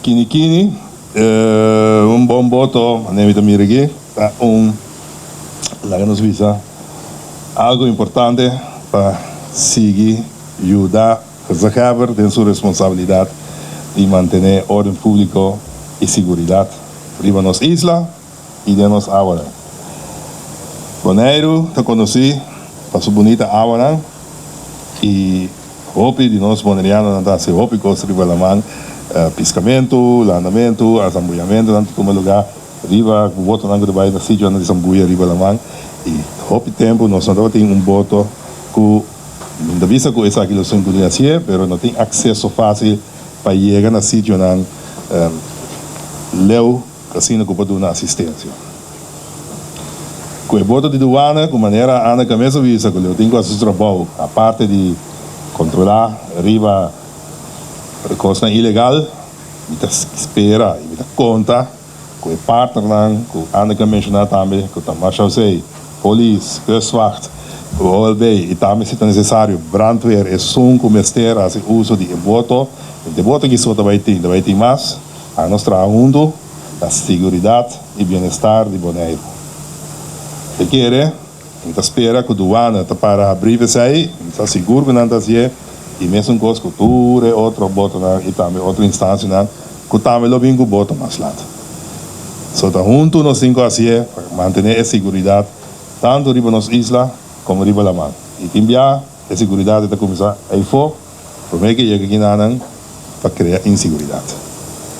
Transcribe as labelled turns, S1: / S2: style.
S1: Kini kini, un bon boto, manera mi ta mira aki, ta un, laga nos bisa, algo importante pa sigui yuda Gezaghebber den su responsabilidat di mantené órden públiko i siguridat riba nos isla i den nos awanan. Boneiru ta konosí pa su bunita awanan i hopi di nos bonerianonan ta hasi hopi kos riba laman, piskamentu, landamentu, asambuyamentunan ta tuma lugá riba ku botonan ku ta bai na sitionan di sambuya riba laman i hopi tempu nos no tabatin un boto ku Mi ta bisa ku esaki lo sun ku tin hasié, pero no tin akseso fásil pa yega na sitionan leu asina ku por duna asistensia. Ku e boto di duana, ku manera Anneke mes a bisa ku lo tin ku hasi su trabou aparte di kontrolá riba kosnan ilegal, mi ta spera i mi ta konta Ku e partnernan ku Anneke a menshoná tambe ku ta Marshallzee, Polis, Kustwacht, OLB i tambe si ta nesesario Brandweer esun ku mester hasi uso di e boto. E boto aki so ta bai tin, ta bai tin mas. Anos traha huntu na siguridat i bienestar di Boneiru. E kere. Mi ta spera ku duana ta para habrí p'esei, mi ta sigur ku nan ta hasié, i mesun kos ku tur e otro botonan i tambe otro instansianan ku tambe lo bin ku boto mas lat. So ta huntu nos tin ku hasié pa mantené e siguridat tantu riba nos isla komo riba laman. I tin bia e siguridat e ta kuminsá eifó promé ke yega kinanan pa krea insiguridat.